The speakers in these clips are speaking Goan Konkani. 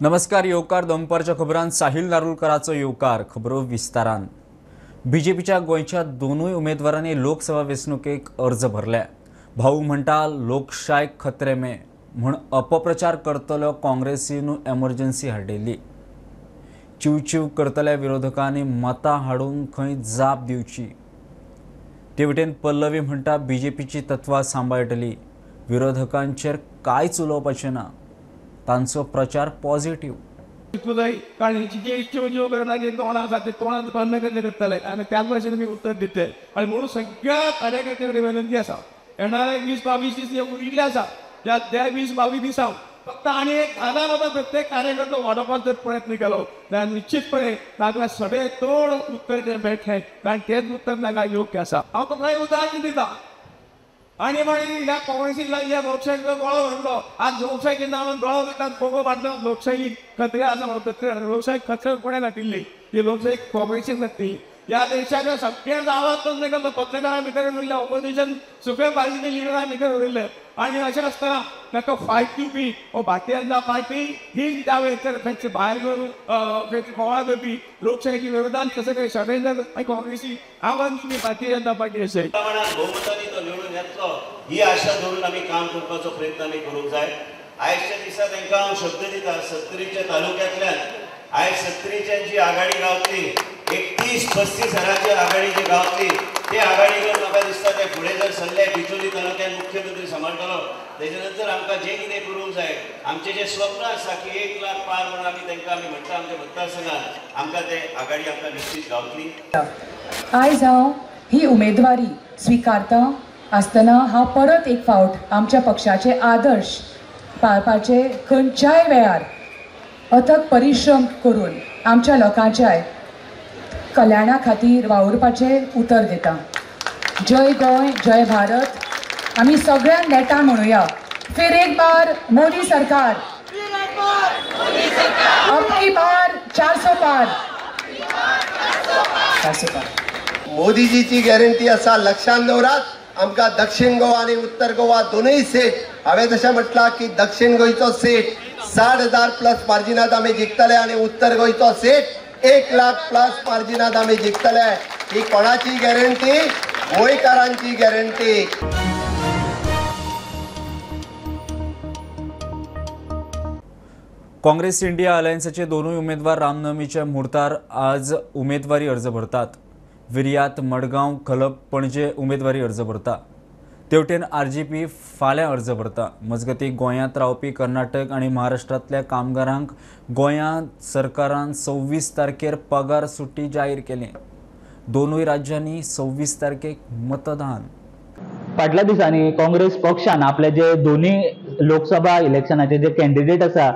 नमस्कार, येवकार दनपारच्या खबरान साहिल नारुलकराचो येवकार। खबरो विस्तारान। बीजेपीच्या गोंयच्या दोनूय उमेदवारांनी लोकसभा वेंचणुकेक अर्ज भरले। भाऊ म्हणटा लोकशाय खतरे में म्हूण अपप्रचार करतलो काँग्रेसीन एमर्जन्सी हाडिल्ली। चिवचिव करतल्या विरोधकांनी मतां हाडून खंय जाप दिवची। ते वटेन पल्लवी म्हणटा बीजेपीची तत्वां सांबाळटली, विरोधकांचेर कांयच उलोवपाचें ना, तांचो प्रचार पॉझिटिव्ह। कारण तोंडात बंद करतले आनी त्याच भाशेन मी उत्तर दितले आनी म्हणून सगळ्या कार्यकर्त्यांक विनंती आसा, येणारे 20-22 दीस उरिल्ले आसा, त्या 20-22 दिसां फक्त आनी एक आदार आतां प्रत्येक कार्यकर्तो वाडोवपाक जर प्रयत्न केलो जाल्यार निश्चितपणे ताका सगळे तोड उत्तर तें मेळटलें, कारण तेच उत्तर ताका योग्य आसा। हांव तुमकां एक उदाहरण दिता। आनी मागीर ह्या काँग्रेसीक ह्या लोकशाहीचो गळो घातलो, आज लोकशाहीच्या नांवान गळो घातला, फोगो बांदलो, लोकशाही खतरे आसा म्हणटा, लोकशाही खतरे कोणें घातिल्ली? ती लोकशाही काँग्रेसीन घातली। ह्या देशाच्या सगळ्या गांवांत पत्रकारां भितर उरले, ऑपोजिशन सगळे पार्टीचे लिडरां भितर उरिल्ले आनी अशें आसतना ताका फायट दिवपी हो भारतीय जनता पार्टी ही त्यावेळेर तांचे भायर बोवाळ करपी लोकशाहीच्या विरोधात तसं काही षडयंत्र काँग्रेसी आव्हान तुम्ही भारतीय जनता पार्टी असेल प्रमाणात बहुमतांनी तो निवडून येतलो ही आशा धरून आमी काम करपाचो प्रयत्न आमी करूंक जाय। आयच्या दिसा तांकां हांव शब्द दिता, सत्तरीच्या तालुक्यांतल्यान आयज सत्तरीच्या जी आघाडी गावतली, 31-35 हजाराची आघाडी जी गावतली ते आघाडी घेवन म्हाका दिसता ते फुडें जर सरले बिचोली तालुक्यान मुख्यमंत्री सांबाळटलो, तेजे नंतर आमकां जें कितें करूंक जाय, आमचें जें स्वप्न आसा की 1 लाख पार म्हणून आमी तांकां आमी म्हणटा आमच्या मतदारसंघात आमकां ते आघाडी आमकां निश्चीत गावतली। आयज हांव ही उमेदवारी स्विकारता आसतना हांव परत एक फावट आमच्या पक्षाचे आदर्श पाळपाचे खंयच्याय वेळार अथक परिश्रम करून आमच्या लोकांच्या कल्याणा खातीर वावुरपाचें उतर दिता। जय गोंय, जय भारत। आमी सगळ्यांक नेटान म्हणुया, फिर एक बार मोदी सरकार, अब की बार 400 पार, 400 पार। मोदीजीची गॅरंटी आसा, लक्षात दवरात। आमकां दक्षिण गोवा आनी उत्तर गोवा दोनूय सीट, हांवें जशें म्हटलां की दक्षिण गोंयचो सीट 60,000 प्लस मार्जिनात आमी जिखतले आनी उत्तर गोंयचो सीट 1 लाख प्लस मार्जिनात आमी जिखतले। ही कोणाची गॅरंटी? गोंयकारांची गॅरंटी। काँग्रेस इंडिया अलायन्साचे दोनूय उमेदवार रामनवमीच्या मुहूर्तार आज उमेदवारी अर्ज भरतात। विर्यात, मडगांव, खलप, पणजे उमेदवारी अर्ज भरता। तेवटेन आरजीपी फाल्यां अर्ज भरता। मजगती गोंयांत रावपी कर्नाटक आनी महाराष्ट्रांतल्या कामगारांक गोंयांत सरकारान 26 तारखेर पगार सुटी जाहीर केली। दोनूय राज्यांनी 26 तारखेक मतदान। फाटल्या दिसांनी काँग्रेस पक्षान आपले जे दोनूय लोकसभा इलेक्शनाचे जे कॅन्डिडेट आसा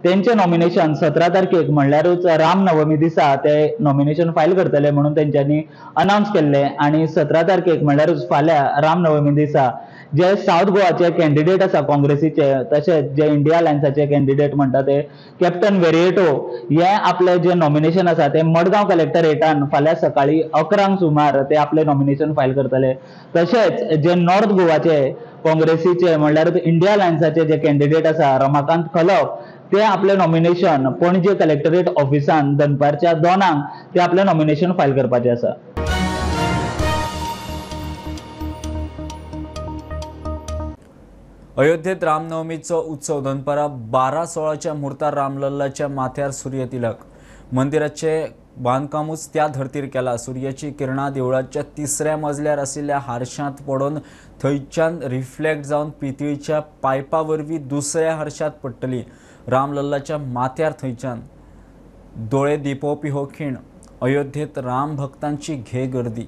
तेंचे नॉमिनेशन 17 तारखेक म्हणल्यारूच रामनवमी दिसा ते नॉमिनेशन फायल करतले म्हणून तेंच्यांनी अनावन्स केल्ले आनी 17 तारखेक म्हणल्यारूच फाल्यां रामनवमी दिसा जे सावथ गोवाचे कॅन्डिडेट आसा काँग्रेसीचे, तशेंच जे इंडिया अलायन्साचे कॅन्डिडेट म्हणटा ते कॅप्टन वेरिएटो हे आपले जे नॉमिनेशन आसा ते मडगांव कलेक्टरेटान फाल्यां सकाळी 11 सुमार ते आपले नॉमिनेशन फायल करतले। तशेंच जे नॉर्थ गोवाचे काँग्रेसीचे म्हणल्यार इंडिया अलायन्साचे जे कॅन्डिडेट आसा रमाकांत खलप ते आपले नॉमिनेशन पणजे कलेक्टरेट ऑफिसान दनपारच्या 2 ते आपले नॉमिनेशन फायल करपाचे आसा। अयोध्येत रामनवमीचो उत्सव दनपारा 12:16च्या मुहूर्तार रामलल्लाच्या माथ्यार सूर्यतिलक। मंदिराचे बांदकामूच त्या धर्तीर केला। सूर्याची किरणां देवळाच्या तिसऱ्या मजल्यार आशिल्ल्या हारशांत पडून थंयच्यान रिफ्लेक्ट जावन पितळीच्या पायपा वरवीं दुसऱ्या हारशांत पडटली। रामलल्लाच्या माथ्यार थंयच्यान दोळे दिपोवपी हो खीण। अयोध्येत राम भक्तांची घे गर्दी।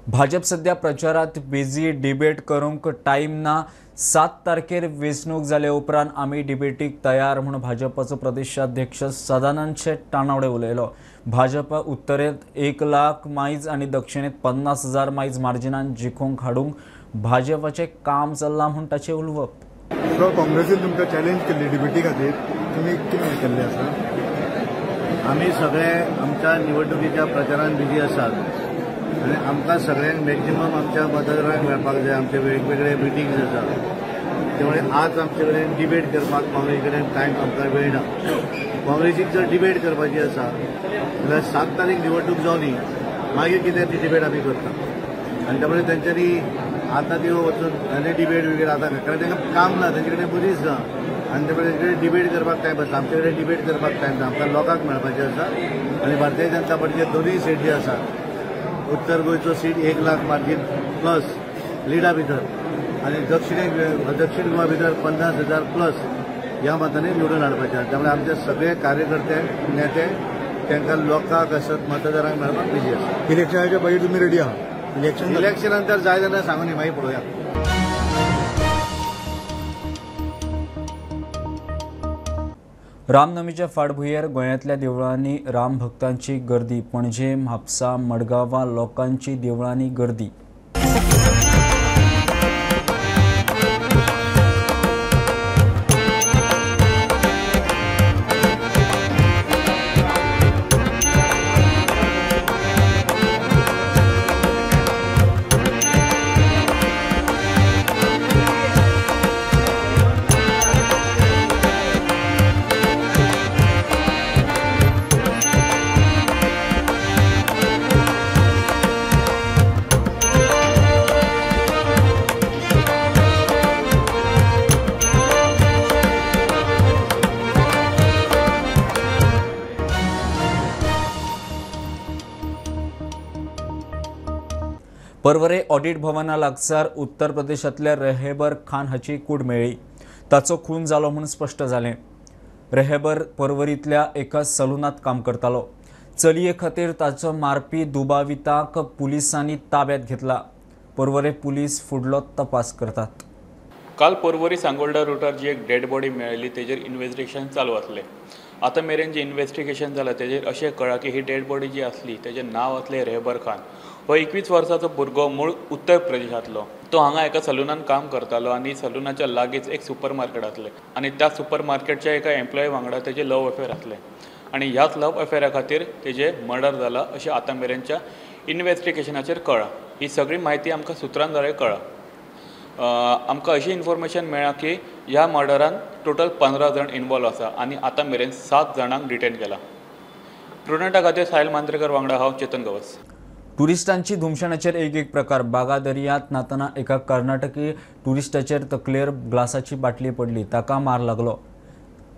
भाजप सध्या प्रचारात बिझी, डिबेट करूंक टायम ना। 7 तारखेर वेंचणूक जाले उपरांत आमी डिबेटीक तयार म्हूण भाजपाचो प्रदेशाध्यक्ष सदानंद शेट तानावडे उलयलो। भाजप उत्तरेंत 1 लाख मायज आनी दक्षिणेंत 50,000 मायज मार्जिनान जिखूंक हाडूंक भाजपाचें काम चल्लां म्हूण ताचें उलोवप। काँग्रेसीन तुमकां चॅलेंज केल्ली डिबेटी खातीर, तुमी कितें केल्लें आसा? आमी सगळे आमच्या निवडणुकीच्या प्रचारान बिजी आसात आनी आमकां सगळ्यांक मॅक्झिमम आमच्या मतदारांक मेळपाक जाय। आमचे वेगवेगळे मिटिंग्स आसात। त्यामुळे आज आमचे कडेन डिबेट करपाक काँग्रेसी कडेन टायम आमकां वेळ ना. काँग्रेसीक जर डिबेट करपाची आसा जाल्यार 7 तारीख निवडणूक जावनी मागीर कितें ती डिबेट आमी करता. आनी त्यामुळे तेंच्यांनी आतां त्यो वचून आनी डिबेट वगैरे आतां, कारण तांकां काम ना, तेंचे कडेन मनीस ना आनी त्यामुळे तेंचे कडेन डिबेट करपाक टायम आसा. आमचे कडेन डिबेट करपाक टायम ना, आमकां लोकांक मेळपाचें आसा. आनी भारतीय जनता पार्टीचे दोनूय सीट जे आसा, उत्तर गोंयचो सीट 1 लाख मार्जीन प्लस लिडा भितर आनी दक्षिण गोवा भितर 50,000 प्लस ह्या मतांनी निवडून हाडपाचें आसा. त्यामुळे आमचे सगळे कार्यकर्ते नेते तांकां लोकांक आसत मतदारांक मेळपाक बिजी आसा. इलेक्शनाच्या पयलीं तुमी रेडी आहा? इलेक्शनान तर जाय जाल्यार सांगून मागीर पळोवया. रामनवमीच्या फाटभुंयेर गोंयांतल्या देवळांनी रामभक्तांची गर्दी. पणजे, म्हापसा, मडगांवां लोकांची देवळांनी गर्दी. पर्वरे ऑडिट भवना लागसार उत्तर प्रदेशांतल्या रेहेबर खान हाची कूड मेळ्ळी. ताचो खून जालो म्हूण स्पश्ट जालें. रेहेबर पर्वरींतल्या एका सलूनांत काम करतालो. चलये खातीर ताचो मारपी दुबाविताक पुलिसांनी ताब्यात घेतला. पर्वरे पुलीस फुडलो तपास करतात. काल पर्वरी सांगोल्डा रुटार जी एक डेड बॉडी मेळ्ळी तेजेर इन्वेस्टिगेशन चालू आसलें. आतां मेरेन जें इन्वेस्टिगेशन जालां तेजेर अशें कळ्ळां की ही डेड बॉडी जी आसली तेजें नांव आसलें रेहबर खान. हो 21 वर्साचो भुरगो मूळ उत्तर प्रदेशांतलो. तो हांगा एका सलुनान काम करतालो आनी सलुनाच्या लागींच एक सुपर मार्केट आसलें आनी त्या सुपर मार्केटच्या एका एम्प्लॉई वांगडा तेजें लव अफेअर आसलें आनी ह्याच लव अफेअरा खातीर तेजें मर्डर जाला अशें आतां मेरेनच्या इन्वेस्टिगेशनाचेर कळ्ळां. ही सगळी म्हायती आमकां सुत्रां द्वारे कळ्ळां. आमकां अशी इन्फॉर्मेशन मेळ्ळा की ह्या मर्डरान टोटल 15 जाण इन्वॉल्व आसा आनी आतां मेरेन 7 जाणांक डिटेन केला. प्रुडंटा खातीर साहिल मांद्रेकर वांगडा हांव चेतन गवस. टुरिस्टांची धुमशणाचेर एक एक प्रकार. बागा दर्यांत न्हातना एका कर्नाटकी टुरिस्टाचेर तकलेर ग्लासाची बाटली पडली. ताका मार लागलो.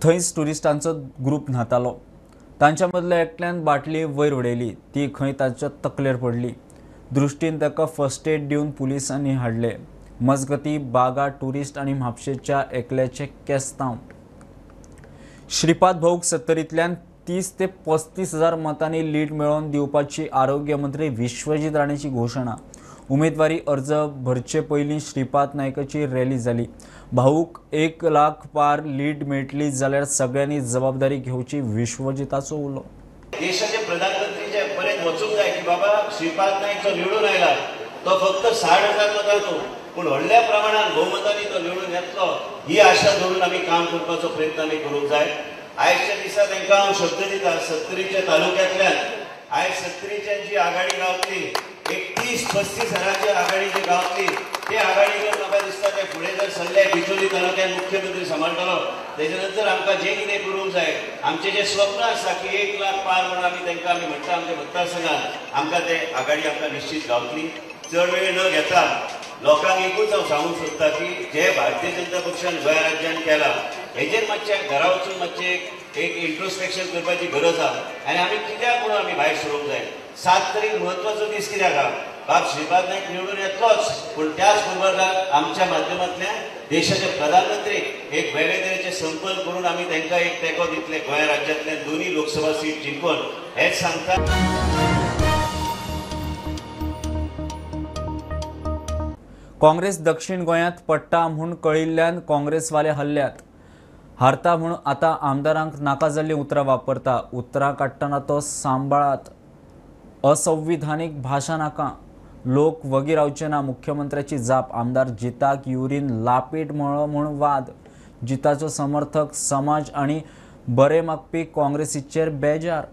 थंयच टुरिस्टांचो ग्रूप न्हातालो. तांच्या मदल्या एकल्यान बाटली वयर उडयली. ती खंय ताच्या तकलेर पडली. दृश्टीन ताका फर्स्ट एड दिवन पुलिसांनी हाडले. मजगती बागा टुरिस्ट आनी म्हापशेच्या एकल्याचे केस्तांव. श्रीपाद भाऊक सत्तरींतल्यान 30 ते 35 हजार मतांनी लीड मेळोवन दिवपाची आरोग्य मंत्री विश्वजीत राणेची घोशणा. उमेदवारी अर्ज भरचे पयलीं श्रीपाद नायकाची रॅली जाली. भाऊक 1 लाख पार लीड मेळटली जाल्यार सगळ्यांनी जबाबदारी घेवची विश्वजिताचो उलो. देशाचे प्रधानमंत्री पर्यंत वचूंक जाय की बाबा श्रीपाद नायक जो निवडून आयला तो फक्त 60,000 मतांचो, पूण व्हडल्या प्रमाणात भोवमतांनी तो निवडून येतलो ही आशा धरून आमी काम करपाचो प्रयत्न आमी करूंक जाय. आयच्या दिसा तांकां हांव शब्द दिता, सत्तरीच्या तालुक्यांतल्यान आयज सत्तरीच्या जी आघाडी गावतली, एक 30-35 हजाराची आघाडी जी गावतली ते आघाडी जर म्हाका दिसता ते फुडें जर सरले बिचोली तालुक्यान मुख्यमंत्री सांबाळटलो. तेजे नंतर आमकां जें कितें करूंक जाय, आमचें जें स्वप्न आसा की 1 लाख पार म्हणून आमी तांकां आमी म्हणटा आमच्या मतदारसंघात आमकां ते आघाडी आमकां निश्चीत गावतली. चड वेळ न घेता लोकांक एकूच हांव सांगूंक सोदता की जे भारतीय जनता पक्षान गोंय राज्यान केला हेजेर मातशें घरा वचून मातशें एक इंट्रोस्पेक्शन करपाची गरज आसा आनी आमी कित्याक म्हणून आमी भायर सरूंक जाय. 7 तारीख म्हत्वाचो दीस कित्याक आसा, बाब श्रीपाद नायक निवडून येतलोच, पूण त्याच बरोबर आमच्या माध्यमांतल्यान देशाचे प्रधानमंत्री एक वेगळे तरेचे संकल्प करून आमी तांकां एक तेंको दितले गोंय राज्यांतल्यान 2 लोकसभा सीट जिंकून, हेच सांगता. काँग्रेस दक्षिण गोंयांत पडटा म्हूण कळिल्ल्यान काँग्रेसवाले हल्ल्यात. हारता म्हूण आतां आमदारांक नाका जाल्लीं उतरां वापरता. उतरां काडटना तो सांबाळात. असंविधानीक भाशा नाका. लोक वगी रावचे ना मुख्यमंत्र्याची जाप. आमदार जिताक युरीन लापीट म्हळो म्हूण वाद. जिताचो समर्थक समाज आनी बरे मागपी काँग्रेसीचेर बेजार.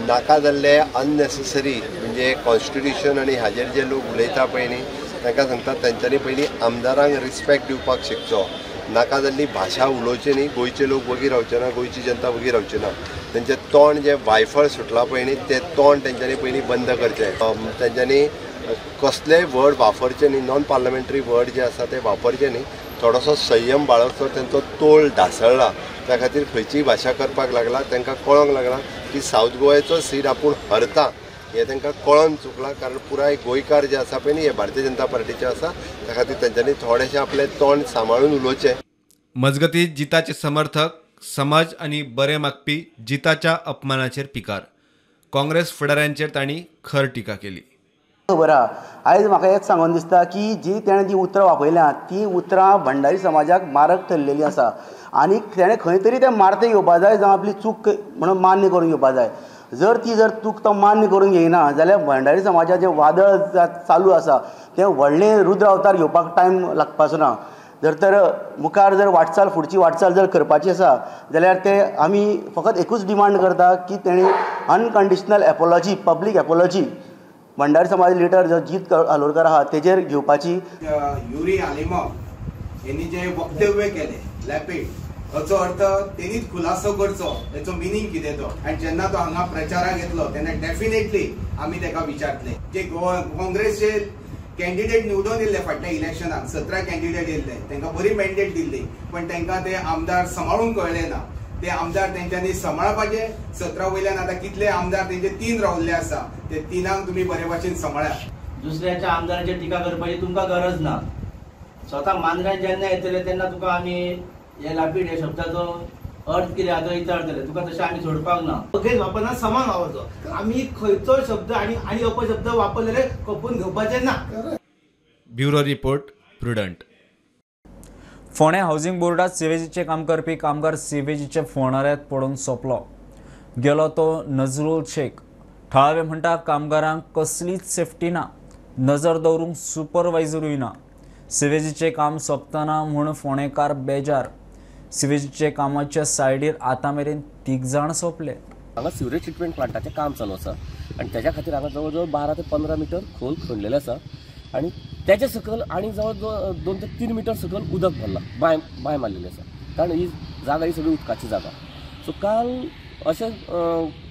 नाका जाल्ले अननेसेसरी म्हणजे कॉन्स्टिट्युशन आनी हाजेर जे लोक उलयता पळय न्ही तांकां सांगता तेंच्यांनी पयलीं आमदारांक रिस्पेक्ट दिवपाक शिकचो. नाका जाल्ली भाशा उलोवची न्ही. गोंयचे लोक वगी रावचे ना, गोंयची जनता वगी रावची ना. तेंचें तोंड जें वायफळ सुटलां पळय न्ही तें तोंड तेंच्यांनी पयलीं बंद करचें. तेंच्यांनी कसलेय वर्ड वापरचे न्ही, नॉन पार्लमेंटरी वर्ड जे आसा ते वापरचे न्ही. थोडोसो संयम बाळगचो. तेंचो तोल ढासळ्ळा, त्या खातीर खंयचीय भाशा करपाक लागला. तांकां कळोंक लागला की सावथ गोव्याचो सीट आपूण हरता हें तांकां कळोन चुकलां, कारण पुराय गोंयकार जे आसा पळय न्ही हे भारतीय जनता पार्टीचे आसा. त्या खातीर तेंच्यांनी थोडेशें आपलें तोंड सांबाळून उलोवचें. मजगतीं जिताचे समर्थक समाज आनी बरे मागपी जिताच्या अपमानाचेर पिकार. काँग्रेस फुडाऱ्यांचेर तांणी खर टिका केली. खबर आहा, आयज म्हाका एक सांगून दिसता की जी तेणें जी उतरां वापरल्यात ती उतरां भंडारी समाजाक मारक ठरलेली आसा आनी तेणें खंय तरी तें मारतें घेवपा जाय, जावं आपली चूक म्हणून मान्य करून घेवपा जाय. जर ती जर चूक तो मान्य करून घेयना जाल्यार भंडारी समाजाचें वादळ चालू आसा तें व्हडलें रुद्र अवतार घेवपाक टायम लागपाचो ना. जर तर मुखार जर वाटचाल फुडची वाटचाल जर करपाची आसा जाल्यार ते आमी फकत एकूच डिमांड करता की तेणें unconditional apology, public apology Bhandari समाज लिडर जो जीत आलोरकर आहा तेजेर घेवपाची. युरी आलेमाव यांनी जे वक्तव्य केले लॅपीड हाचो अर्थ तेणीच खुलासो करचो, तेचो मिनींग कितें तो. आनी जेन्ना तो हांगा प्रचाराक येतलो तेन्ना डेफिनेटली आमी तेका विचारतले. जे गोवा काँग्रेसचे कॅन्डिडेट निवडून येयल्ले फाटल्या इलेक्शनाक 17 कॅन्डिडेट येयल्ले, तांकां बरी मॅन्डेट दिल्ली, पण तांकां ते आमदार सांबाळूंक कळ्ळे ना. ते आमदार तेंच्यांनी सांबाळपाचे. 17 वयल्यान आतां कितले आमदार तेंचे 3 रावल्ले आसा, ते 3 तुमी बरे भाशेन सांबाळात. दुसऱ्याच्या आमदाराचेर टिका करपाची तुमकां गरज ना. स्वता मांद्र्यान जेन्ना येतले तेन्ना तुका आमी हे लापीड ह्या शब्दाचो अर्थ कितें आहा तो विचारतले, तुका तशें आमी सोडपाक ना. सगळेच वापरना, समान वापरचो. आमी खंयचो शब्द आनी आनी अपशब्द वापरलेले खपून घेवपाचे ना. Bureau report, Prudent. फोंडें हावसिंग बोर्डात सिवेजीचें काम करपी कामगार सिवेजीच्या फोंडाऱ्यांत पडून सोंपलो. गेलो तो नजरूल शेख. थळावे म्हणटा कामगारांक कसलीच सेफ्टी ना, नजर दवरूंक सुपरवायझरूय ना. सिवेजीचें काम सोंपतना म्हूण फोंडेकार बेजार. सिवेजीचे कामाच्या सायडीर आतां मेरेन 3 जाण सोंपले. हांगा सिवरेज ट्रिटमेंट प्लांटाचें काम चालू आसा आनी तेज्या खातीर हांगा जवळ जवळ 12 ते 15 मिटर खोल खणलेलें आसा आनी तेज्या सकयल आनी जवळ जवळ 2 ते 3 मिटर सकयल उदक भरलां, बांय बांय मारलेली आसा, कारण ही जागा ही सगळी उदकाची जागा. सो काल अशें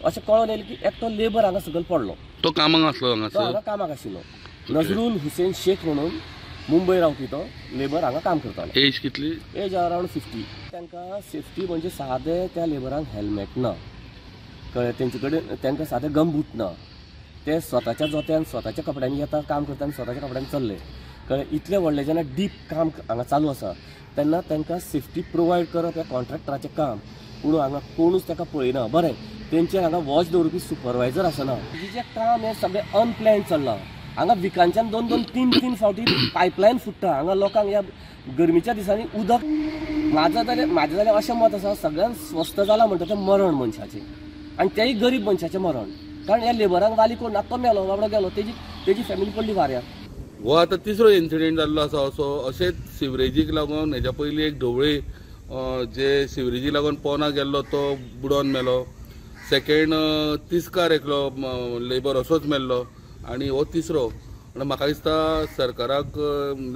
अशें कळोन येयलें की एकटो लेबर हांगा सकयल पडलो. तो कामाक आसलो हांगा, तो हांगा कामाक आशिल्लो. नजरूल हुसेन शेख म्हणून मुंबय रावपी तो लेबर हांगा काम करतालो. एज कितली? Age around 50. तांकां सेफ्टी म्हणजे सादे त्या लेबरांक हेल्मेट ना, कळ्ळें, तेंचे कडेन तांकां सादे गमबूट ना. ते स्वताच्या जोत्यान स्वताच्या कपड्यांनी येता, काम करता आनी स्वताच्या कपड्यांनी चल्ले, कळ्ळें. इतलें व्हडलें जेन्ना डीप काम हांगा चालू आसा तेन्ना तांकां सेफ्टी प्रोवायड करप हें कॉन्ट्रॅक्टराचें काम, पूण हांगा कोणूच ताका पळयना. बरें, तेंचेर हांगा वॉच दवरपी सुपरवायजर आसना. जें काम हें सगळें अनप्लॅन चल्लां. हांगा विकांच्यान 2 2 3 3 फावटी पायपलायन फुट्टा. हांगा लोकांक ह्या गरमीच्या दिसांनी उदक. म्हाजें जाल्यार अशें मत आसा, सगळ्यांत स्वस्त जालां म्हणटा तें मरण मनशाचें, आनी तेंय गरीब मनशाचें मरण. कारण ह्या लेबरांक वाली कोण ना, तो मेलो बाबडो गेलो, तेजी फॅमिली पडली वाऱ्यार. हो आतां तिसरो इन्सिडेंट जाल्लो आसा असो. अशेंच सिवरेजीक लागून हेज्या पयलीं एक ढवळे जे सिवरेजीक लागून पोना गेल्लो तो बुडोन मेलो. सेकेंड तिस्कार एकलो लेबर असोच मेल्लो आनी हो तिसरो. आनी म्हाका दिसता सरकाराक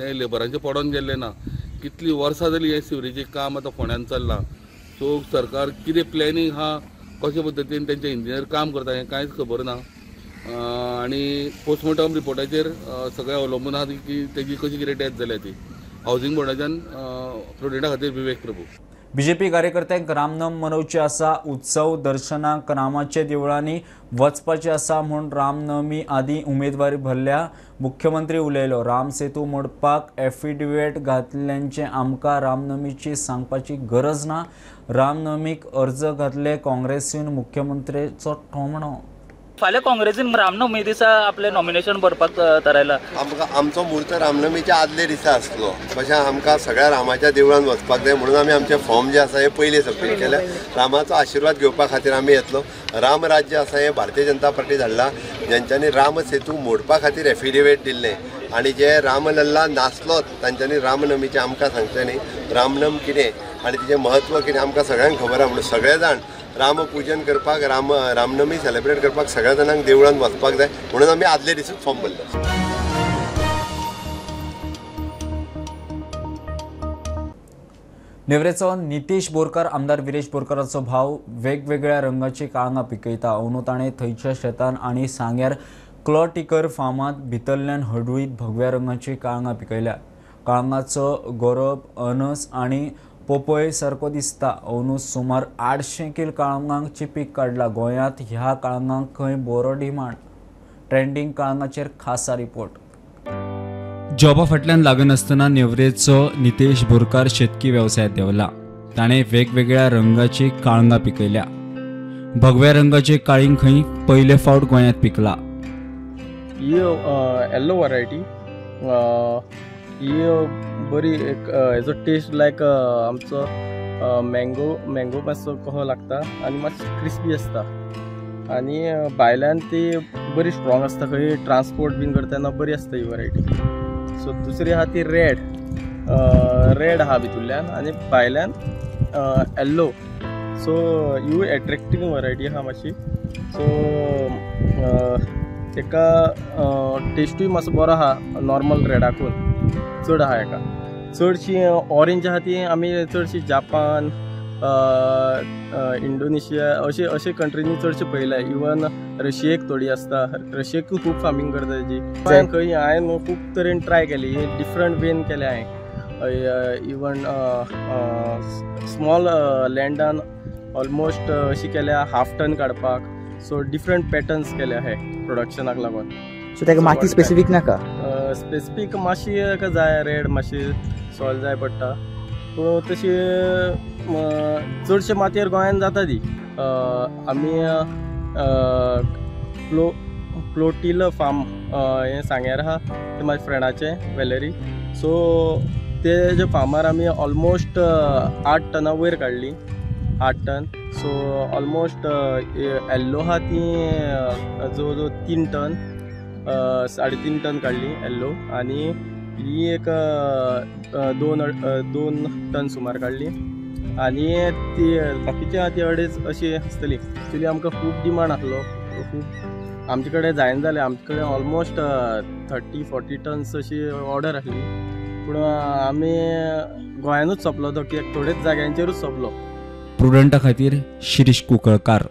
हे लेबरांचें पडोन गेल्लें ना. कितलीं वर्सां जालीं हें सिवरेजीक काम आतां फोंड्यान चल्लां. सो सरकार कितें प्लॅनिंग आहा, कशे पद्दतीन तेंचे इंजिनियर काम करता हें कांयच खबर ना. आनी पोस्टमॉर्टम रिपोर्टाचेर सगळें अवलंबून आहा की तेजी कशी कितें डेथ जाल्या ती. हावसिंग बोर्डाच्यान प्रुडंटा खातीर विवेक प्रभू. बीजेपी कार्यकर्त्यांक रामनम मनोवचे आसा, उत्सव दर्शनाक रामाच्या देवळांनी वचपाचे आसा म्हूण रामनवमी आदी उमेदवारी भरल्या. मुख्यमंत्री उलयलो, राम सेतू मोडपाक एफिडेविट घातल्यांचे आमकां रामनवमीची सांगपाची गरज ना. रामनवमीक अर्ज घातले काँग्रेसीन, मुख्यमंत्र्याचो ठोमणो. फाल्यां काँग्रेसीन रामनवमी दिसा आपलें नॉमिनेशन भरपाक थारायला. आमकां आमचो म्हूर्त रामनवमीच्या आदले दिसा आसलो, कशें आमकां सगळ्या रामाच्या देवळान वचपाक जाय म्हणून आमी आमचे फॉर्म जे आसा हे पयलीं सबमीट केले. रामाचो आशिर्वाद घेवपा खातीर आमी येतलो. रामराज्य आसा हें भारतीय जनता पार्टी धाडला, जेंच्यांनी राम सेतू मोडपा खातीर एफिडेवीट दिल्लें आनी जे रामलल्ला नासलोच तांच्यांनी रामनवमीचें आमकां सांगचें न्ही. रामनम कितें आनी तिचें म्हत्व कितें आमकां सगळ्यांक खबर आहा, म्हणून सगळे जाण रामपूजन करपाक, रामनवमी सेलिब्रेट करपाक सगळ्या जाणांक देवळान वचपाक जाय म्हणून आमी आदले दिसूच फॉर्म भरलो. नेवरेचो नितेश बोरकर आमदार विरेश बोरकराचो भाव वेगवेगळ्या रंगाची काळंगां पिकयता. अंदू ताणें थंयच्या शेतान आनी सांग्यार क्लॉटिकर फार्मांत भितरल्यान हळडुळीत भगव्या रंगाची काळंगां पिकयल्या. काळंगाचो गोरप अनस आनी पोपय सारको दिसता. अंदू सुमार 800 कील काळंगांची पीक काडला. गोंयांत ह्या काळंगांक खंय बरो डिमांड. ट्रेंडींग काळंगाचेर खासा रिपोर्ट. जॉबा फाटल्यान लागनासतना नेवरेचो नितेश बोरकार शेतकी वेवसायांत देंवला. ताणें वेगवेगळ्या रंगाची काळंगां पिकयल्या. भगव्या रंगाचे काळींग खंय पयले फावट गोंयांत पिकला. ही येल्लो वरायटी ही बरी एक हेजो टेस्ट लायक आमचो मँगो मँगो मातसो कसो लागता आनी मातशी क्रिस्पी आसता आनी भायल्यान ती बरी स्ट्रॉंग आसता. खंय ट्रान्सपोर्ट बीन करता तेन्ना बरी आसता ही वरायटी. सो दुसरी आहा ती रेड रेड आहा भितुरल्यान आनी भायल्यान येल्लो. सो ही एट्रेक्टीव वरायटी आहा मातशी. सो तेका टेस्टूय मातसो बरो आहा नॉर्मल रेडाकून चड आहा. हेका चडशी ऑरेंज आहा ती आमी चडशी जापान इंडोनेशिया अशे अशे कंट्रीनी चडशे पळयल्या. इवन रशियेक थोडी आसता. रशियेकूय खूब फार्मींग करता तेजी. खंय हांवें खूब तरेन ट्राय केली, डिफरंट वेन केले हांवें. इवन स्मॉल लँडान ऑलमोस्ट अशी केल्या हाफ टन काडपाक. सो डिफरंट पॅटर्न्स केले हे प्रोडक्शनाक लागून. सो ताका माती स्पेसिफीक नाका? स्पेसिफीक मातशी ताका जाय, रेड मातशी सॉयल जाय पडटा. पूण तशी चडशे मातयेर गोंयान जाता ती. आमी क्लोटील फार्म हें सांग्यार आहा, तें म्हाज्या फ्रेंडाचें वेलेरी. सो तेजे फार्मार आमी ऑलमोस्ट 8 टना वयर काडली, 8 टन. सो ऑलमोस्ट येल्लो आहा ती जवळ जवळ 3 टन 3.5 टन काडली येल्लो आनी ही एक 2 टन सुमार काडली आनी ती बाकीची आहा ती 2.5 अशी आसतली. एक्चुली आमकां खूब डिमांड आसलो, खूब आमचे कडेन जायना जालें. आमचे कडेन ऑलमोस्ट 30-40 टन्स अशी ऑर्डर आसली, पूण आमी गोंयानूच सोंपलो तो, कित्याक थोडेच जाग्यांचेरूच सोंपलो. प्रुडंटा खातीर शिरीष कुंकळकार.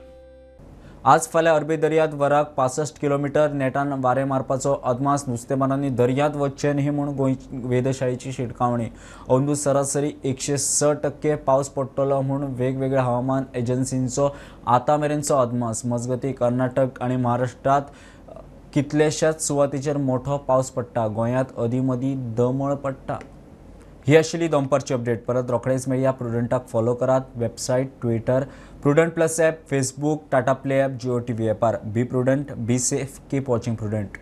आज फाल्यां अरबी दर्यांत वराक 65 किलोमिटर नेटान वारें मारपाचो अदमास. नुस्तेमारांनी दर्यांत वचचें न्ही म्हूण गोंय वेधशाळेची शिटकावणी. अंदू सरासरी 106% पावस पडटलो म्हूण वेगवेगळ्या हवामान एजन्सींचो आतां मेरेनचो अदमास. मजगतीं कर्नाटक आनी महाराष्ट्रांत कितल्याशाच सुवातीचेर मोठो पावस पडटा. गोंयांत अदीं मदीं दमळ पडटा. ही आशिल्ली दनपारची अपडेट. परत रोखडेच मेळया. प्रुडंटाक फॉलो करात. Website, Twitter, Prudent plus app, Facebook, Tata play app, Jio TV ॲपार. Be prudent, be safe, keep watching Prudent.